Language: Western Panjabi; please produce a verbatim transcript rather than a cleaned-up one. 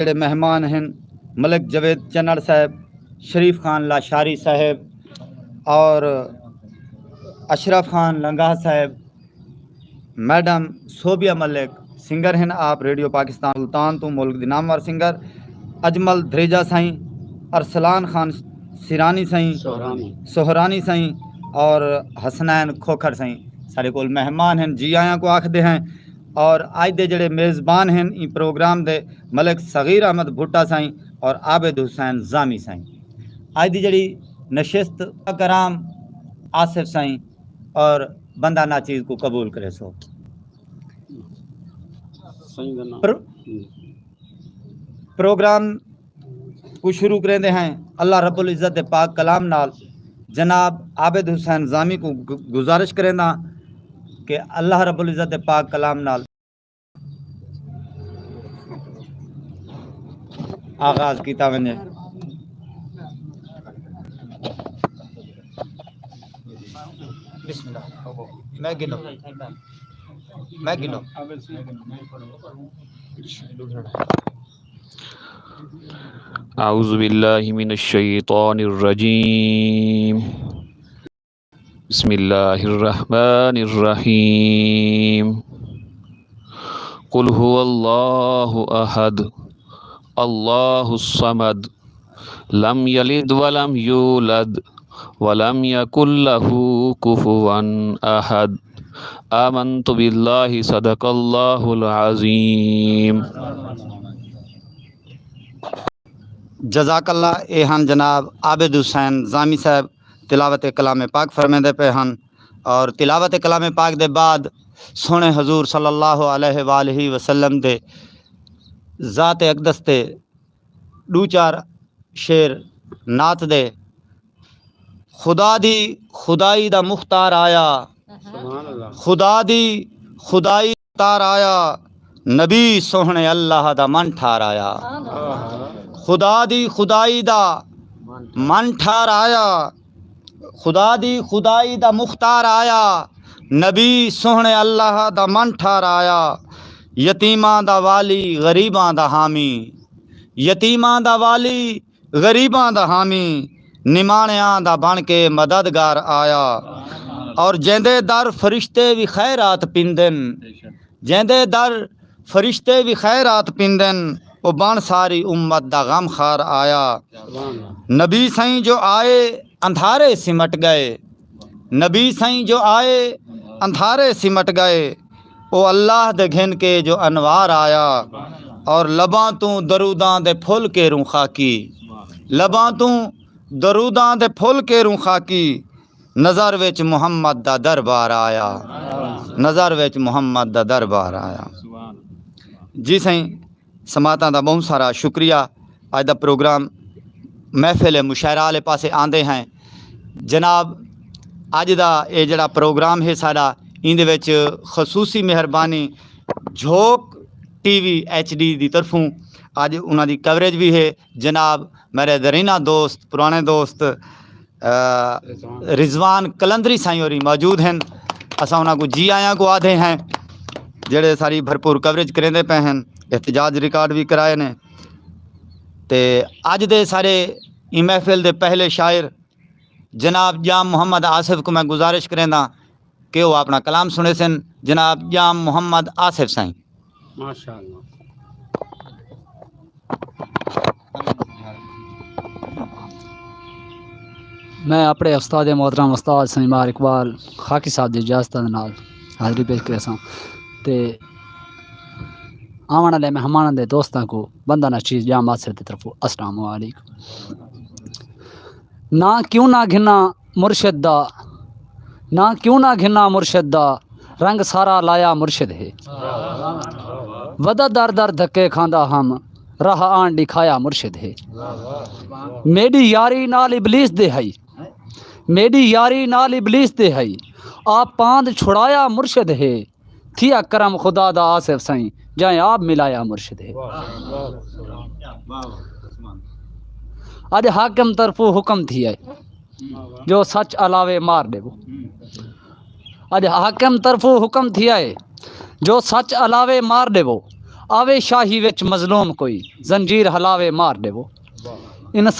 جڑے مہمان ہیں، ملک جاوید چنڑ صاحب، شریف خان لاشاری صاحب اور اشرف خان لنگاہ صاحب، میڈم صوبیہ ملک، سنگر ہیں آپ ریڈیو پاکستان ملتان تو، ملک دی نامور سنگر، اجمل دھریجہ سائیں، ارسلان خان سیرانی سائیں، سہرانی۔ سہرانی سائیں اور حسنین کھوکھر سائیں سارے کول مہمان ہیں، جی آیاں کو آکھدے ہیں۔ اور اج دے جڑے میزبان ہیں این پروگرام دے، ملک صغیر احمد بھٹا سائیں اور عابد حسین زامی سائیں۔ اج دی جڑی نشست کرام آصف سائیں اور بندہ ناچیز کو قبول کرے سو۔ پر-، پروگرام کو شروع کریں دے ہیں اللہ رب العزت دے پاک کلام نال۔ جناب عابد حسین زامی کو گ-، گزارش کریں دا کہ اللہ رب العزت دے پاک کلام نال آغاز کیتا ونجے۔ بسم اللہ۔ میں گنو۔ میں گنو۔ اعوذ باللہ من الشیطان الرجیم۔ بسم اللہ الرحمن الرحیم۔ قل هو اللہ احد، اللہ الصمد، لم یلد ولم یولد، ولم یکن له کفوا احد۔ آمنت باللہ، صدق اللہ العظیم۔ جزاک اللہ۔ اے ہن جناب عابد حسین زامی صاحب تلاوت کلام پاک فرمیندے پے ہن، اور تلاوت کلام پاک دے بعد سونے حضور صلی اللہ علیہ وآلہ وسلم دے ذات اقدس تے دو چار شعر نعت دے۔ خدا دی خدائی دا مختار آیا، خدا دی خدائی تار آیا، نبی سوہنے اللہ دا من ٹھار آیا۔ خدا دی خدائی دا من ٹھار آیا، خدا دی خدائی دا مختار آیا، نبی سوہنے اللہ دا من ٹھار آیا۔ یتیماں دا والی، غریباں دا حامی، یتیماں دا والی، غریباں دا حامی، نمانیاں دا بن کے مددگار آیا۔ اور جیندے در فرشتے وی خیرات پیندن، جیندے در فرشتے وی خیرات پیندن، او بن ساری امت دا غم خار آیا۔ نبی سائیں جو آئے، اندھارے سمٹ گئے، نبی سائیں جو آئے، اندھارے سمٹ گئے، او اللہ دے گھن کے جو انوار آیا۔ اور لباں توں دروداں دے پھل کے روں خاکی، لباں توں دروداں دے پھل کے روں خاکی، نظر وچ محمد دا دربار آیا، نظر وچ محمد دا دربار آیا۔ جی سائیں، سماعتاں دا بہت سارا شکریہ۔ اج دا پروگرام محفل مشاعرہ والے پاسے آندے ہیں۔ جناب، اج دا اے جڑا پروگرام ہے سارا، ایندے وچ خصوصی مہربانی جھوک ٹی وی ایچ ڈی دی طرفوں اج انہاں دی کوریج بھی ہے۔ جناب میرے درینہ دوست، پرانے دوست، آ، رضوان کلندری سائیں ہوری موجود ہیں۔ اساں انہاں کو جی آیاں کو آدھے ہیں، جڑے ساری بھرپور کوریج کریندے پے ہیں، احتجاج ریکارڈ بھی کرائے نے۔ تے اج دے سارے ای محفل دے پہلے شاعر جناب جام محمد آصف کو میں گزارش کریندا کہ وہ اپنا کلام سنے سن۔ جناب جام محمد آصف سائیں۔ ماشاءاللہ۔ میں اپنے استاد محترم استاد سنیمار اقبال خاکی صاحب دی اجازت دے نال حاضری پیش کرے ساں تے آون والے مہماناں دے دوستاں کو بندہ نشید جام آصف دی طرفوں السلام علیکم۔ نہ کیوں نہ گھنا مرشد دا، نہ کیوں نہ گھنا مرشد دا، رنگ سارا لایا مرشد ہے۔ ودا در در دھکے کھاندا ہم، راہ آن دکھایا مرشد ہے۔ میڈی یاری نال ابلیس دے ہئی، میڈی یاری نال ابلیس دے ہئی، آپ پاند چھڑایا مرشد ہے۔ تھیا کرم خدا دا آصف سائیں، جائیں آپ ملایا مرشد ہے۔ اج حاکم طرفوں حکم تھیا ہے جو سچ علاوے مار دیو۔ اج حاکم طرفوں حکم تھیا ہے جو سچ علاوے مار دیو۔ آوے شاہی وچ مظلوم کوئی، زنجیر ہلاوے مار ڈیوو۔ انسان